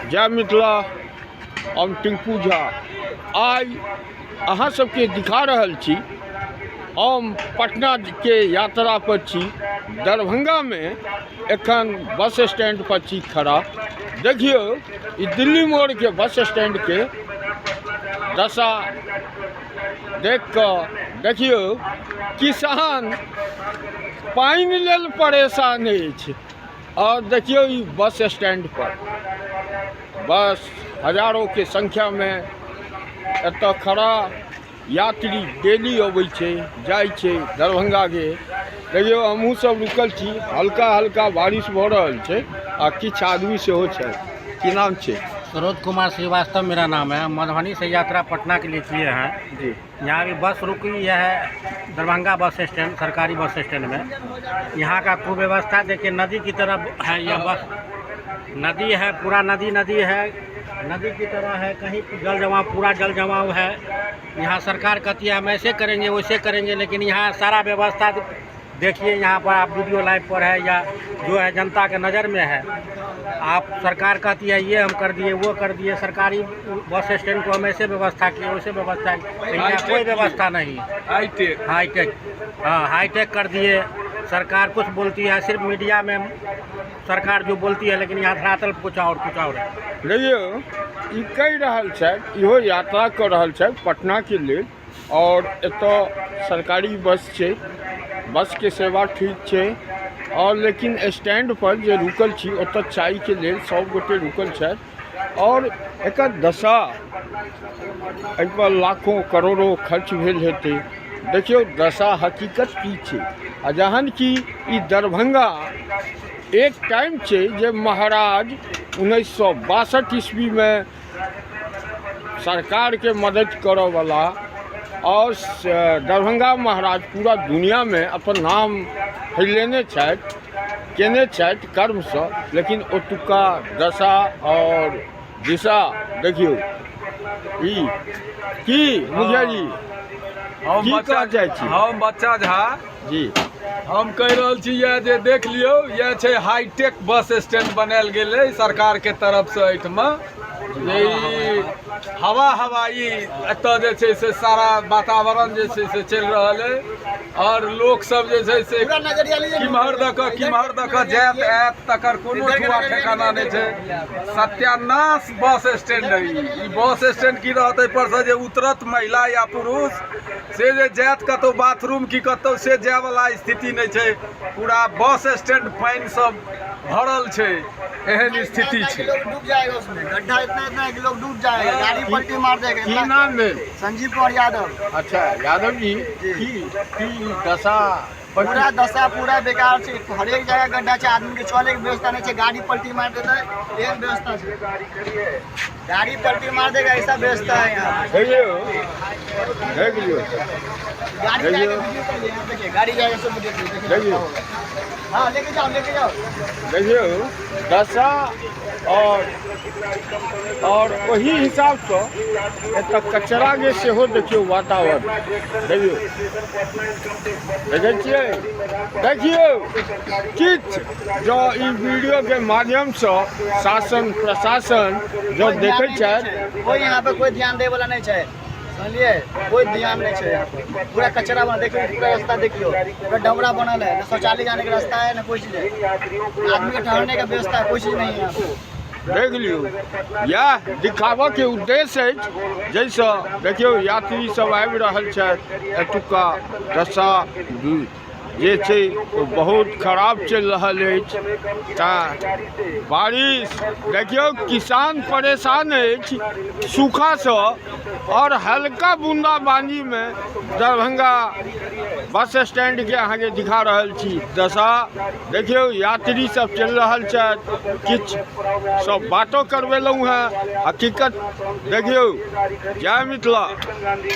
जय मिथिला। हम टिंकू झा आइ अहाँ सबके दिखा रहल छी। हम पटना के यात्रा पर छी, दरभंगा में एखन बस स्टैंड पर छी खड़ा। देखियौ ई दिल्ली मोड़ के बस स्टैंड के दशा देख कऽ देखियौ, किसान पानि लेल परेशान अछि और देखियौ ई बस स्टैंड पर बस हजारों के संख्या में एतऽ खड़ा यात्री डेली अबै छै, जाइ छै दरभंगाके। देखियौ, हमहूँ सब रुकल छी। हल्का हल्का बारिश भऽ रहल छै आ किछु आदमी सेहो छथि। की नाम छै? सरोज कुमार श्रीवास्तव मेरा नाम है। मधुबनी से यात्रा पटना के लिए किए हैं। यहाँ अभी बस रुकी है दरभंगा बस स्टैंड, सरकारी बस स्टैंड में। यहाँ का कुव्यवस्था देखिए, नदी की तरफ है यह बस। नदी है, पूरा नदी नदी है, नदी की तरह है। कहीं जल जमाव, पूरा जल जमाव है यहाँ। सरकार कहती है, हम ऐसे करेंगे, वैसे करेंगे, लेकिन यहाँ सारा व्यवस्था देखिए। यहाँ पर आप वीडियो लाइव पर है या जो है, जनता के नज़र में है। आप सरकार कहती है, ये हम कर दिए, वो कर दिए, सरकारी बस स्टैंड को हम ऐसे व्यवस्था किए, वैसे व्यवस्था किए, लेकिन यहाँ कोई व्यवस्था नहीं। हाईटेक। हाईटेक, हाँ, हाईटेक कर दिए। सरकार कुछ बोलती है, सिर्फ मीडिया में सरकार जो बोलती है, लेकिन यहाँ धरातल पर कुछ और, कुछ और है। देखियौ, ई कहि रहल छथि, इहो यात्रा कऽ रहल छथि पटनाके लेल और एतऽ सरकारी बस छै, बसके सेवा ठीक छै और लेकिन स्टैंड पर जे रुकल छी, ओतऽ चायके लेल सब गोटे रुकल छथि और एकर दशा, एहिपर लाखों करोड़ों खर्च भेल हेतै। देखियौ, दशा हकीकत की छै? आ जहन कि ई दरभंगा एक टाइम छै जे महाराज 1962 ईस्वीमे सरकारके मदति करऽवला और दरभंगा महाराज पूरा दुनिआमे अपन नाम फैलेने छथि, केने छथि कर्मसँ, लेकिन ओतुका दशा आओर दिशा देखियौ। ई की मुखिया जी, हम की बच्चा कहऽ चाहै छी? हम बच्चा झा। हम कहि रहल छी इएह जे देख लियौ, इएह छै हाईटेक बस स्टैंड बनायल गेल अइ सरकारके तरफसँ एहिठमा, जे ई हवा हवाई एतऽ जे छै से सारा वातावरण जे छै से चलि रहल अइ और लोकसब जे छै से किम्हर दऽ कऽ, किम्हर दऽ कऽ जायत आयत, तकर कोनो ठुआ ठेकाना नहि छै। सत्यानाश बस स्टैंड अइ ई। बस स्टैंड की रहत? एहिपर से जे उतरत महिला या पुरुष, से जे जायत कतहु बाथरूम की कतहु, से जायवला स्थिति नहि छै। पूरा बस स्टैंड पानिसँ भरल छै, एहन स्थिति छै। लोग डूब जाएगा उसमें। गड्ढा इतना इतना है कि लोग डूब जाएगा, गाड़ी पलटी मार देगा। की नाम भेल? संजीव कुमार यादव। अच्छा यादव जी, की की दशा? पूरा दशा पूरा बेकार छै। हरेक जगह गड्ढा छै, आदमी के चले के व्यवस्था नहीं छै। गाड़ी पलटी मार देता है, एहन व्यवस्था छै। गाड़ी पलटी मार देगा, ऐसा व्यवस्था है यहाँ पे। देखियौ, देख लियौ। गाड़ी देखियो। जाएगा, वीडियो कर लियो, यहाँ देखिए, गाड़ी जाएगा, सब देखिए, देखिए। देखियो। हाँ, लेके जाओ, लेके जाओ। देखियौ दशा और ओही हिसाबसँ एतऽ कचराके सेहो देखियौ वातावरण। देखियौ, देखै छियै? देखियौ, किछु जँ ई वीडियोके माध्यमसँ शासन प्रशासन जँ देखै छथि। कोई यहाँ पे कोई ध्यान दे वाला नहीं छै, समझलिए? कोई ध्यान नहीं छै यहाँ पे। पूरा कचरा बना, देखियो, पूरा रास्ता देखियो, पूरा डबरा बनल है। न शौचालय जाने का रास्ता है, न कोई चीज है। आदमी के ठहरने का व्यवस्था है, कोई चीज नहीं है यहाँ पे। देख लियौ, इएह दिखाबऽके उद्देश्य अछि जाहिसँ देखियौ, यात्री सब आबि रहल छथि। एतुका दशा जे छै ओ बहुत खराब चलि रहल अछि। तैँ बारिश देखियौ, किसान परेशान अछि सूखासँ आओर हल्का बूंदाबांदीमे दरभंगा बस स्टैंडके अहाँके दिखा रहल छी दशा। देखियौ, यात्री सब चलि रहल छथि, किछु सब बातो करबेलहुँ हेँ। हकीकत देखियौ। जय मिथिला।